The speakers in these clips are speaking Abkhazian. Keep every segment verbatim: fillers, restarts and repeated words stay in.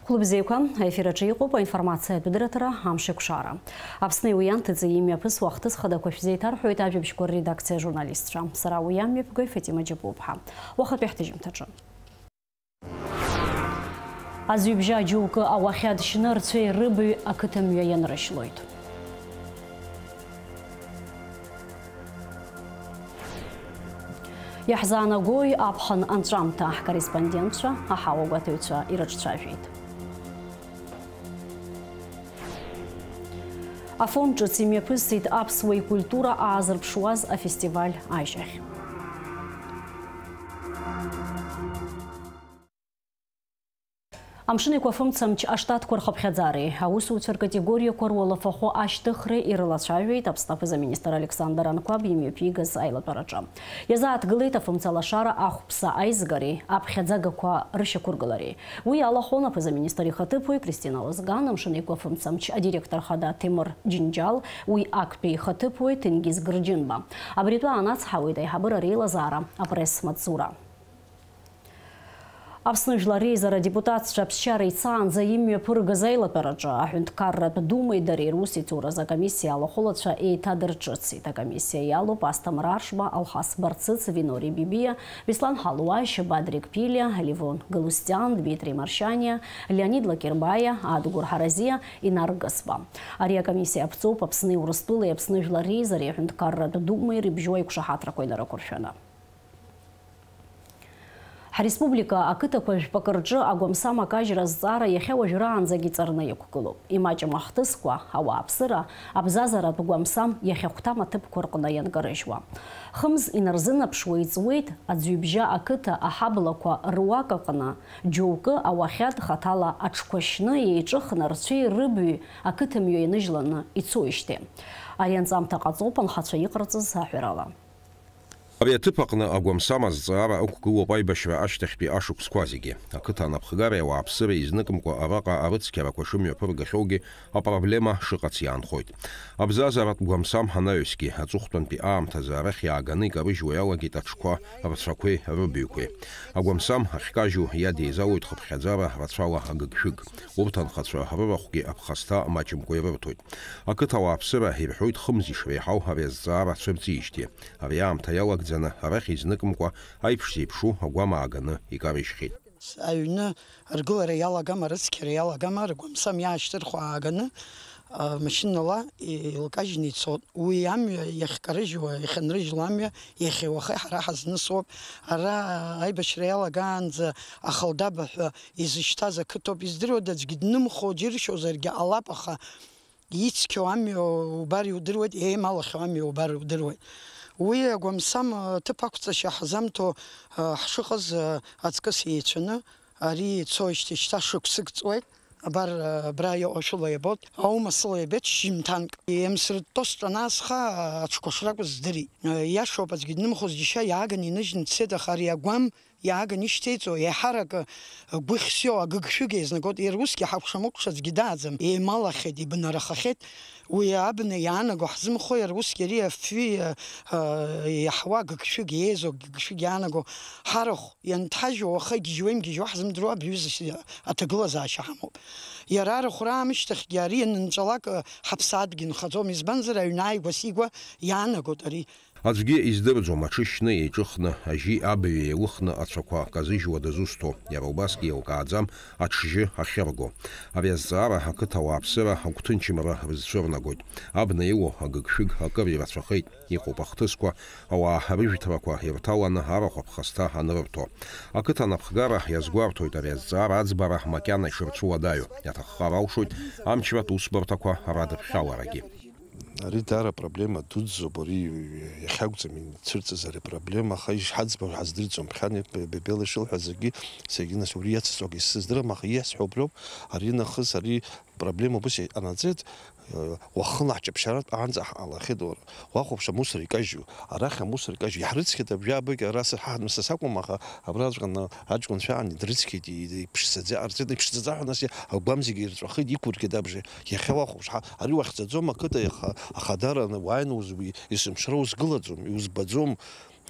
Хәлыбзиақәа, аефир аҿы иҟоуп аинформациатә дырраҭара «Амшеикәшара». Аԥсни уи анҭыҵи имҩаԥысуа ахҭыс хадақәа шәзеиҭарҳәоит ажәабжьқәа рредакциа ажурналистцәа. Сара уи амҩаԥгои Фатима Џьапуԥҳа. Уахатәи ҳҭыжьымҭаҿы. Аӡҩыбжьа џьоукы ауахьад шьны рцәеи рыбаҩи ақыҭамҩа ианрышьлоит. Иаҳзаанагои аԥхын анҵәамҭа, ҳкорреспондентцәа аҳауагәаҭаҩцәа ирыҿцәажәеит. Афон ҿыц имҩаԥысит аԥсуа икультура аазырԥшуаз афестиваль ажьахь. Амшын Еиқәа афымцамч аштатқәа рхыԥхьаӡареи аусуцәа ркатегориақәа руалафахәы ашьҭыхреи ирылацәажәеит Аԥсны аԥыза-министр Александр Анқәаб имҩаԥигаз аилатәараҿы. Иазааҭгылеит афымца лашара ахәԥса аизгареи аԥхьаӡагақәа рышьақәыргылареи. Уи иалахәын аԥыза-министр ихаҭыԥуаҩ Кристина Лазган, Амшын Еиқәа афымцамч адиректор хада Ҭемыр Џьынџьал, уи актәи ихаҭыԥуаҩ Ҭенгиз Гырџьынба. Абри атәы аанацҳауеит аиҳабыра реилазаара апресс-маҵзура. Аԥсны Жәлар Реизара адепутатцәа аԥсшьара ицаанӡа имҩаԥыргаз аилатәараҿы Аҳәынҭқарратә Думеи дареи русеицуразы акомиссиа алахәылацәа еиҭадырҿыцит. Акомиссиа иалоуп Асҭамыр Аршба, Алхас Барцыц, Винори Бибиа, Беслан Ҳалуашь, Бадрик Пилиа, Левон Галустиан, Дмитрий Маршаниа, Леонид Лакербаиа, Адгәыр Ҳаразиа, Инар Гысба. Ари акомиссиа аԥҵоуп Аԥсни Урыстәылеи Аԥсны Жәлар Реизареи Аҳәынҭқарратә Думеи рыбжьоу аиқәшаҳаҭрақәа инарықәыршәаны. Ҳреспублика ақыҭақәа жәпакы рҿы агәамсам акажьра азҵаара иахьа уажәраанӡагь иҵарны иқәгылоуп. Имаҷым ахҭысқәа, ауааԥсыра, абзазаратә гәамсам иахьахәҭам аҭыԥқәа рҟны ианкарыжьуа. Хымз инарзынаԥшуа иҵуеит Аӡҩыбжьа ақыҭа аҳаблақәа руак аҟны џьоукы ауахьад хаҭала аҽқәа шьны еиҿыхны рцәеи рыбаҩи ақыҭамҩа ианыжьланы ицоижьҭеи. Ари анҵамҭа ҟаҵоуп анхацәа иҟарҵаз аҳәарала. Ари аҭыԥ аҟны агәамсам азҵаара ықәгылоуп аибашьра ашьҭахьтәи ашықәсқәа зегьы. Ақыҭа анапхгареи ауааԥсыреи изныкымкәа араҟа арыцқьарақәа шымҩаԥыргахьоугьы апроблема шыҟац иаанхоит. Абзазаратә гәамсам анаҩсгьы аҵыхәтәантәи аамҭазы арахь иааганы икарыжьуа иалагеит аҽқәа, рцәақәеи рыбаҩқәеи. Агәамсам ахькажьу иадеизалоит хыԥхьаӡара рацәала агыгшәыг. Урҭ анхацәа рырахәгьы аԥхасҭа маҷымкәа ирырҭоит. Ақыҭа ауааԥсыра ирҳәоит хымз ишреиҳау ари азҵаара цәырҵижьҭеи. Ари аамҭа иалагӡаны арахь изныкымкәа аиԥш зеиԥшу агәам ааганы икарыжьхьеит. Аҩны аргылара иалагама, рыцқьара иалагама, ргәамсам иаашьҭырхуа ааганы, а, машьынала илкажьны ицот. Уи амҩа иахькарыжьуа, иахьанрыжьло амҩа, иахьеи уахеи ҳара ҳазнысуоуп. Ара аибашьра иалагаанӡа Ахалдаба ҳәа изышьҭаз ақыҭоуп. Издыруада, аӡәгьы днымхо џьыршьозаргьы ҟалап, аха ицқьоу амҩа убар иудыруеит, еималахьоу амҩа убар иудыруеит. Уи агәамсам, ҭыԥ ақәҵашьа ҳзамҭо, ҳшыҟаз, аҵкыс еицәаны, ари ицоижьҭеи шьҭа шықәсык ҵуеит. Абар, абра иҟоу ашәыла иабот, аумасыла иабеит шьжьымҭанк. Еимсыртто сҿанаасха, аҽқәа шракәыз здырит. Иашоуп, аӡәгьы днымхоз џьышьа, иааган иныжьны дцеит, аха ари агәам иааган ишьҭеиҵо, еиҳарак гәыхьсиоу агыгшәыг еизнагот. Иара усгьы ҳакәша-мыкәша аӡәгьы дааӡам, еималахьеит, ибнарахахьеит. Уи абна иаанаго ҳзымхо, иара усгьы ари афҩы, а, иаҳуа агыгшәыг, еизо агыгшәыг иаанаго ҳарахә ианҭажьуа, уаха игьежьуа имгьежьуа ҳзымдыруа абҩыза аҭагылазаашьа ҳамоуп. Иара арахә раамышьҭахьгьы ари ианынҵәалак, ҳаԥсаатәгьы нхаӡом, избанзар, аҩны ааигәа-сигәа иаанагоит ари. Аӡәгьы издырӡом аҽы шьны еиҿыхны, ажьи абаҩи еилыхны ацәақәа казыжьуа дызусҭоу, иара убасгьы еилкааӡам аҽжьы ахьырго. Ари азҵаара ақыҭа ауааԥсыра агәҭынчымра рызцәырнагоит. Абна илоу агыгшәыг акыр ирацәахеит, иҟоуп ахҭысқәа, ауаа рыжәҭрақәа ирҭаланы арахә аԥхасҭа анрырҭо. Ақыҭа анапхгара иазгәарҭоит ари азҵаара аӡбара макьана ишырцәуадаҩу, иаҭаххар алшоит амчратә усбарҭақәа радыԥхьаларагьы. Ари даара проблема дуӡӡоуп, ари иахьакәӡам ицәырҵыз ари апроблема, аха ишҳаӡбо ҳаздырӡом, ԥхьан Бебела ишылҳәаз егьи, саргьы нас убри иацысҵогьы сыздырам, аха ииасҳәо убриоуп, ари нахыс ари проблема убыс иҟанаҵеит, уахынла ҳҷаԥшьаратә аанӡа ҳҟалахьеит, уахәаԥш амусор икажьу, арахь амусор икажьу, иаҳрыцқьеит абжьаабык, ара сырҳаҳатәны са сакәым, аха абраҵәҟьа аҷкәынцәа аан дрыцқьеит, иԥшӡаӡа ҟарҵеит, иԥшӡаӡа ҳәа нас агәам зегьы ирҵәахеит, иқәыргеит абжа. Иахьа уахәаԥш, ҳа, ари уахьӡаӡом ақыҭа, иаха, ахадараны уааины уз-, уи есымша узгылаӡом, иузбаӡом.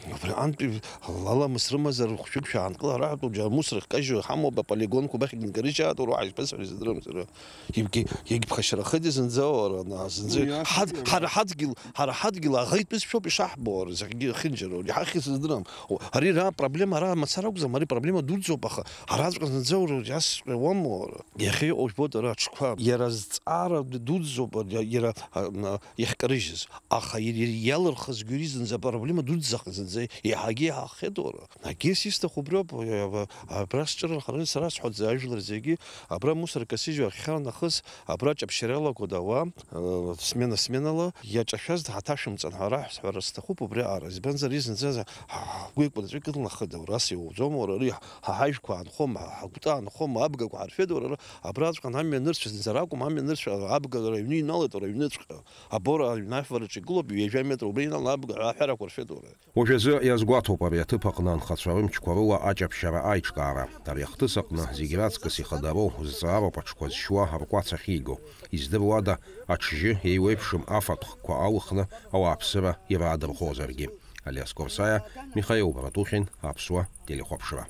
Абри антәи аламыс рымазар, хәшәык шәаанкыла, раҳәатәу џьара мусор ахькажьу ҳамоуп, аполигонқәа убахь инкарыжьаат, уара ҳаишԥасҳәари, сыздырам сара. Ибгьы, иагьԥхашьарахеит зынӡа, уара, зынӡа. Уи ҳад-, ҳара ҳадгьыл, ҳара ҳадгьыл аӷа итәызшәоуп ишаҳбо, уара, зегьгьы ахьынџьароу, иҳахьыз сыздырам. О, ари ра проблема ара мацара акәӡам, ари проблема дуӡӡоуп, аха араҵәҟьа зынӡа, уара, иасҳәауама, уара? Иахьа иҟоу жәбоит ара аҽқәа. Иара зҵаара дуӡӡоуп, иара, а, на-, иахькарыжьыз. Аха ир-, ир-, иалырхызгьы ири зынӡа проблема дуӡӡахеит, зынӡа еиҳагьы иаҳахьеит, уара. Агьыс исҭаху убриоуп, уи аба-, абра сҿы рынхараны сара сҳәоит, ажәлар зегьы, абра мусор касыжьуа ахьхьа нахыс, абра ҷаԥшьара иалагоит ауаа, э, смена-сменала, иаҿашәаз ҳаҭашәымҵан ҳәа раҳәа сҳәара сҭахуп убри аҟара, избанзар, изназы ҳа-, ҳгәы еиқәырҵәы кыдылнахыда, уара, ас иуӡом, уара, ари ҳа ҳажәқәа аанхом, ҳа ҳгәы аанхом, абгақәа ҳаршәеит, уара, ара, абраҵәҟьан амҩа нырцә зынӡа ракәым, амҩа нырцә абгара аҩны иналеит, уара, аҩныҵәҟьа. Абора аҩнаҳәараҿы игылоуп, ҩажәа метр убри инала абга аҳәарақәа ршәеит, уара. Уажәазы иазгәаҭоуп ари аҭыԥ аҟны анхацәа рымчқәа рыла аҷаԥшьара аиҿкаара. Ари ахҭыс аҟны зегь раҵкыс ихадароу, зҵаароуп аҽқәа зшьуа ркәац ахьиго. Издыруада, аҽжьы еиуеиԥшым афатә хкқәа алхны ауааԥсыра ираадырхозаргьы. Алиас Корсаиа, Михаил Братухин, Аԥсуа телехәаԥшра.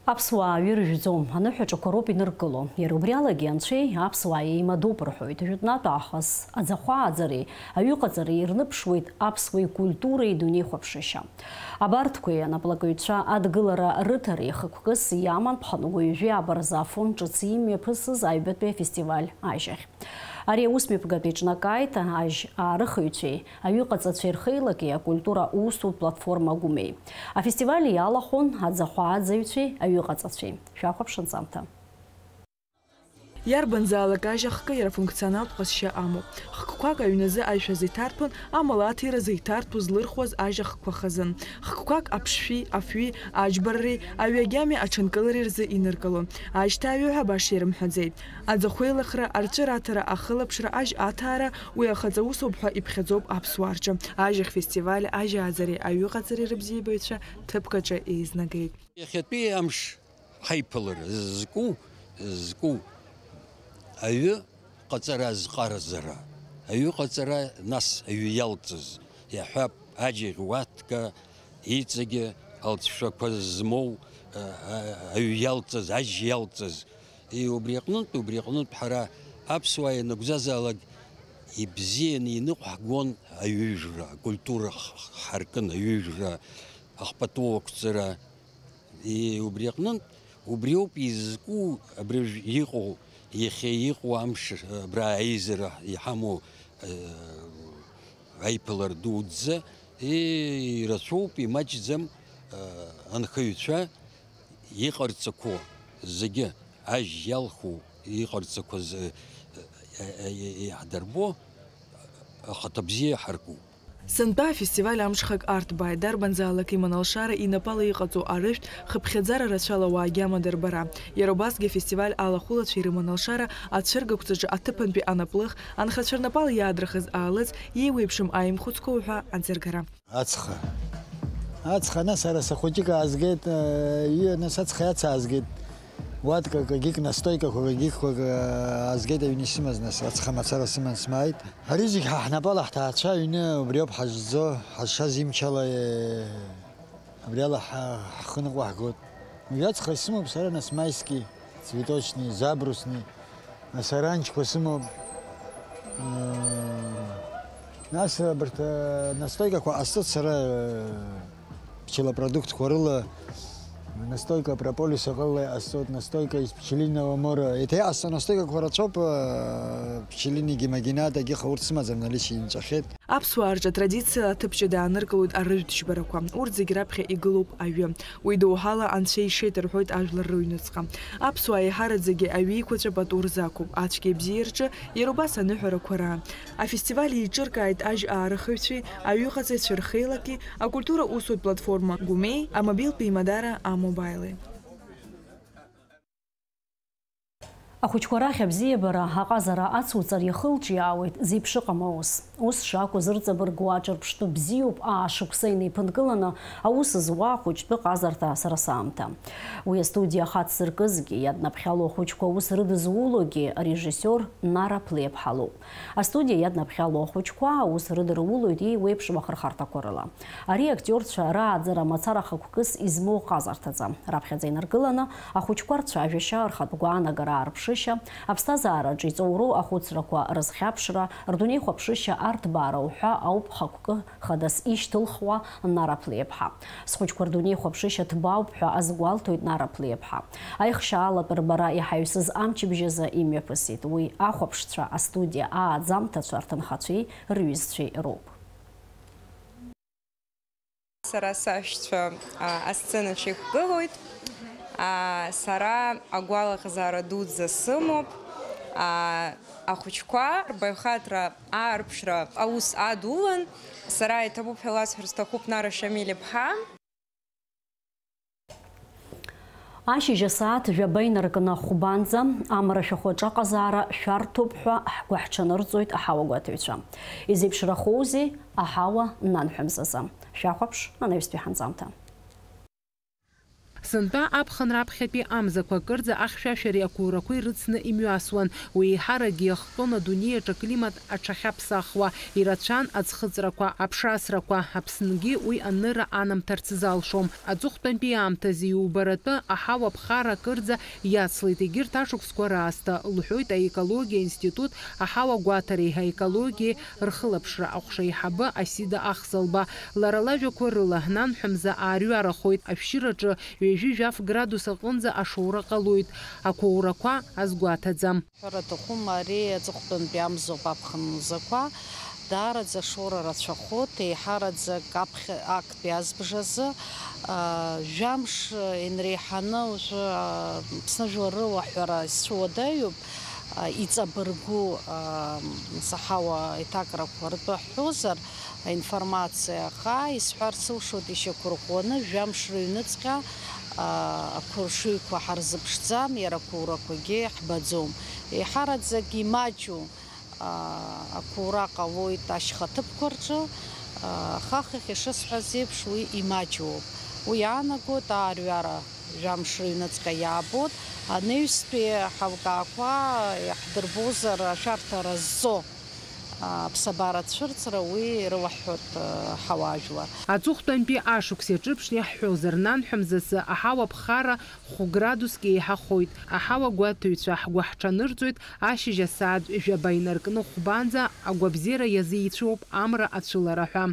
Аԥсуаа аҩы ржәӡом, аныҳәаҿақәа роуп иныркыло. Иара убри алагьы анцәеи аԥсуааи еимадоуп рҳәоит. Жәытәнатә аахыс аӡахәа ааӡареи аҩыҟаҵареи ирныԥшуеит аԥсуа икультуреи идунеихәаԥшышьа. Абарҭқәеи анаплакыҩцәа адгылара рыҭареи хықәкыс иаман Ԥханыгәа ҩажәи ааба рзы Афон ҿыц имҩаԥысыз аҩбатәи афестиваль ажьахь. Ари аусмҩаԥгатә еиҿнакааит ажь аарыхыҩцәеи аҩыҟаҵацәеи рхеилаки акультура усутә платформа Гәымеи. Афестиваль иалахәын аӡахәа ааӡаҩцәеи аҩыҟаҵацәеи. Шәахәаԥш анҵамҭа. Иарбанзаалак ажь ахкы иара функционалтә ҟазшьа амоуп. Хкқәак аҩназы аишәа зиҭарҭәон, амала аҭира зиҭарҭәу злырхуаз ажь ахкқәа хазын. Хкқәак аԥшшәи, афҩи, аџьбарреи, аҩы агьами аҽынкылареи рзы иныркылон. Ажьҭааҩы ҳәа баша ирымҳәаӡеит. Аӡахәеилахра, арҵәыра аҭара, ахылаԥшра, ажь аҭаара, уи ахаҵа усоуп ҳәа иԥхьаӡоуп аԥсуаа рҿы. Ажьахь фестиваль, ажь ааӡареи аҩыҟаҵареи рыбзиабаҩцәа ҭыԥк аҿы еизнагеит. Иахьатәи амш ҳаиԥылара зку, зку аҩы ҟаҵара азҟаразара, аҩы ҟаҵара, нас аҩы иалҵыз, иаҳҳәап, аџьаӷь уаҭка, иҵегьы алҵшәақәа змоу, а, а, аҩы иалҵыз, ажь иалҵыз. И, убри аҟнынтә, убри аҟнынтә ҳара аԥсуаа ианакәзазаалак ибзианы иныҟәҳгон аҩыжәра, акультура х-, х-, ҳаркын, аҩыжәра, ахпату ақәҵара. И, убри аҟнынтә, убриоуп изку абри уажә иҟоу, иахьа иҟоу амш, абра аизара иҳамоу, э, аиԥылара дуӡӡа, и, ирацәоуп, имаҷӡам, э, анхаҩцәа иҟарҵақәо зегьы, ажь иалху иҟарҵақәаз, э, э, э, иаҳдырбо, ахаҭа бзиа ҳарку. Сынтәа афестиваль амҽхак арҭбааит, дарбанзаалак иман алшара инапала иҟаҵоу арыжәтә, хыԥхьаӡара рацәала ауаа агьама дырбара. Иара убасгьы афестиваль алахәылацәа ирыман алшара ацәыргақәҵаҿы аҭыԥантәи анаплых, анхацәа рнапала иаадырхыз аалыҵ, иеиуеиԥшым аимхәыцқәа уҳәа аӡыргара. Ацха. Ацха, нас ара сахәыҷык аазгеит, э, ҩы, нас ацха иацаазгеит. Уаткак, агьык настойкақәак, агьыкқәак, э, аазгеит аҩны исымаз, нас ацха мацара сыман смааит. Ари зегь ҳа ҳнапала ҳҭаацәа аҩны убриоуп ҳазҿӡо, ҳазшаз имчала, э, абриала ҳа-, ҳхы ныҟәаҳгоит. Уажә ацха исымоуп сара, нас майский, цветочный, забрусный. Асаранчқәа сымоуп. Нас абарҭ настойкақәа ҟасҵоит сара, пчелопродуктқәа рыла, настойка прополиса ҟалала иҟасҵоит, настойка из пчелиного мора. Еиҭа иҟасҵо настойкақәа рацәоуп, пчелиный гемогенат, агьыха урҭ сымаӡам, наличие инҵәахьеит. Аԥсуаа рҿы атрадициала аҭыԥ ҷыда ааныркылоит арыжәтә џьбарақәа. Урҭ зегь раԥхьа игылоуп аҩы. Уи доуҳала анцәа ишеит рҳәоит ажәлар рыҩнуҵҟа. Аԥсуаа еиҳараӡагьы аҩеиқәаҵәа пату рзақәуп, ацәгьеи абзиеи рҿы иара убас аныҳәарақәа раан. Афестиваль еиҿыркааит ажь аарыхыҩцәеи аҩыҟаҵаҩцәеи рхеилаки, акультура усутә платформа Гәымеи, амобилтә еимадара А-Мобаили. Ахәыҷқәа рахь абзиабара, аҟазара ацуҵар иахылҿиаауеит зеиԥшыҟам аус. Ус шакәу зырҵабыргуа аҿырԥштәы бзиоуп, аашықәса инеиԥынкыланы аус зуа ахәыҷтәы ҟазарҭа сара саамҭа. Уи астудиа ахацзыркызгьы, иаднаԥхьало ахәыҷқәа аус рыдызулогьы арежиссиор Нара Ԥлеиԥҳа лоуп. Астудиа иаднаԥхьало ахәыҷқәа аус рыдырулоит еиуеиԥшым ахырхарҭақәа рыла. Ари актиорцәа рааӡара мацара хықәкыс измоу ҟазарҭаӡам. Раԥхьаӡа инаргыланы, ахәыҷқәа рцәажәашьа, рхатә гәаанагара аарԥшышьа, аԥсҭазаараҿы иҵоуроу ахәыцрақәа рызхьаԥшра, рдунеихәаԥшышьа арҭбаара уҳәа ауп хықәкы хадас ишьҭылхуа Нара Ԥлеиԥҳа. Схәыҷқәа рдунеихәаԥшышьа ҭбаауп ҳәа азгәалҭоит Нара Ԥлеиԥҳа. Аихшьаалатә рбара иҳаҩсыз амчыбжь азы имҩаԥысит. Уи ахәаԥшцәа, астудиа ааӡамҭацәа, рҭынхацәеи рҩызцәеи роуп. Сара сашәцәа, а, асценаҿ иқәгылоит. А, сара агәалаҟазаара дуӡӡа сымоуп. А, ахәыҷқәа рбаҩхатәра аарԥшра аус адулан. Сара иҭабуп ҳәа ласҳәар сҭахуп Нара Шамиль-иԥҳа. Ашьыжь асааҭ жәаба инаркны хәбанӡа, амра шәахәаҿы аҟазаара шәарҭоуп ҳәа ҳгәы ҳҽанырҵоит аҳауагәаҭаҩцәа. Изеиԥшрахоузеи аҳауа нанҳәамзазы? Шәахәаԥш анаҩстәи ҳанҵамҭа. Сынтәа аԥхын раԥхьатәи амзақәа акырӡа ахьшәашәареи ақәурақәеи рыцны имҩасуан. Уи еиҳаракгьы иахҟьон адунеи аҿы аклимат аҽахьаԥсахуа, ирацәан аӡхыҵрақәа, аԥшасрақәа, Аԥснгьы уи аныра анамҭарц залшом. Аҵыхәтәантәи аамҭазы иубаратәы аҳауа ԥхара акырӡа иацлеит, егьырҭ ашықәсқәа раасҭа, лҳәоит аекологиа институт аҳауа гәаҭареи аекологиеи рхылаԥшра аҟәша аиҳабы Асида Ахзалба. Лара лажәақәа рыла, нанҳәамза аарҩарахоит, ашәшьыраҿы ҩажәи жәаф градус аҟынӡа ашоура ҟалоит, ақәоурақәа азгәаҭаӡам. Ҳәара аҭахума, ари аҵыхәтәантәи амзоуп аԥхын мзақәа. Даараӡа ашоура рацәахоит, еиҳараӡак аԥхьа актәи азбжазы, аа, жәамш инреиҳаны уажәы, аа, Аԥсны жәлар рылаҳәара исцәуадаҩуп, аа, иҵабыргу, аа, саҳауа аиҭакрақәа ртәы ҳҳәозар, аинформациа, аха исҳәарц сылшоит, ишьақәырӷәӷәаны жәамш рыҩныҵҟьа, аа, ақәыршыҩқәа ҳарзыԥшӡам, иара ақәурақәагьы ҳбаӡом. Еиҳараӡак имаҷу, аа, ақәура ҟалоит ашьха ҭыԥқәа рҿы, аа, аха хыхь ишысҳәаз еиԥш, уи имаҷуп. Уи иаанагоит аарҩара жәамш рыҩныҵҟьа иаабоит, анаҩстәи ҳалкаақәа иаҳдырбозар, ашәарҭара зҵо аԥсабара цәырҵра уи ирылаҳәҳәоит, э, ҳауаажәлар. Аҵыхәтәантәи ашықәс иаҿырԥшны иаҳҳәозар, нанҳәамзазы аҳауа ԥхара хә-градуск еиҳахоит. Аҳауа гәаҭаҩцәа ҳгәы ҳҽанырҵоит, ашьыжь асааҭ жәаба инаркны хәбанӡа агәабзиара иазеицәоуп амра ацәылара ҳәа.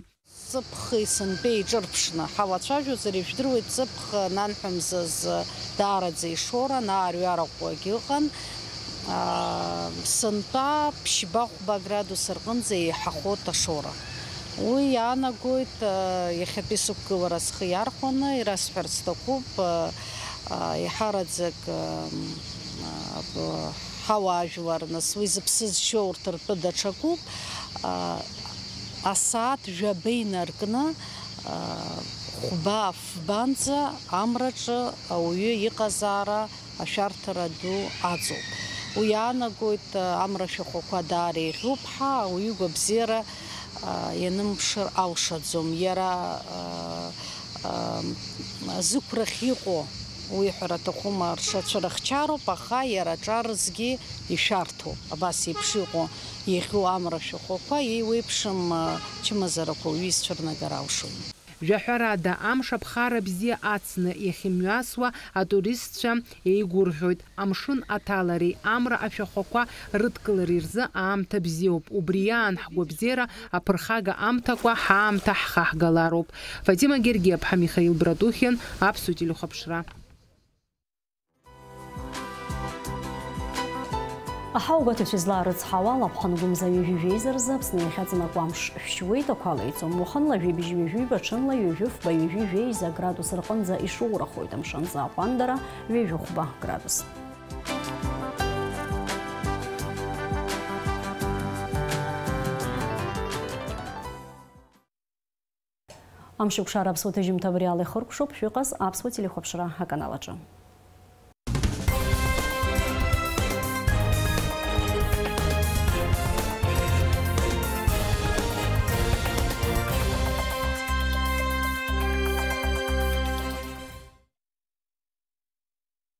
Ҵыԥх сынтәа иҿырԥшны ҳалацәажәозар, ижәдыруеит, ҵыԥх нанҳәамзазы даараӡа ишоуран, аарҩараҟәагь ыҟан. Аа, сынтәа ԥшьба-хәба градус рҟынӡа еиҳахоит ашоура. Уи иаанагоит, аа, иахьатәи сықәгылара схы иархәаны, ирасҳәарц сҭахуп, аа, еиҳараӡак, аа, аа, ҳауаажәлар, нас уи зыԥсы зшьо урҭ ртәы даҽакуп. Аа, асааҭ жәаба инаркны, аа, хәба-фбанӡа амраҿы ауаҩы иҟазаара ашәарҭара ду аҵоуп. Уи иаанагоит, аа, амра шәахәақәа даара еиӷьуп ҳәа, ауаҩы игәабзиара, аа, ианымԥшыр алшаӡом. Иара, аа, аа, зықәрахь иҟоу, уи ҳәара аҭахума, ршацәа рыхьчароуп, аха иара аҿар згьы ишәарҭоуп. Абас еиԥш иҟоу иӷьу амра шәахәақәа еиуеиԥшым, аа, чымазарақәа уаҩы изцәырнагар алшоит. Жәаҳәарада, амш аԥхара бзиа ацны иахьымҩасуа атуристцәа еигәырӷьоит, амшын аҭалареи амра ашәахәақәа рыдкылареи рзы аамҭа бзиоуп. Убри аан ҳгәабзиара аԥырхага амҭакәа ҳаамҭа ҳхаҳгалароуп. Фатима Гергиаԥҳа, Михаил Братухин, Аԥсуа телехәаԥшра. Аҳауагәаҭаҩцәа излаарыцҳауа ала, аԥхынгәымза ҩажәи жәеиза рзы Аԥсны иахьаҵанакуа амш шәшьуеит, ақәа леиӡом. Уахынла жәибжь ҩажәи ҩба, ҽынла ҩажәи фба, ҩажәи жәеиза градус рҟынӡа ишоурахоит, амшын аӡы аҟәандара ҩажәи хәба градус. Амшыкәшара аԥсуа ҭыжьымҭа абри ала ихыркәшоуп, шәыҟаз аԥсуа телехәаԥшра аканал аҿы.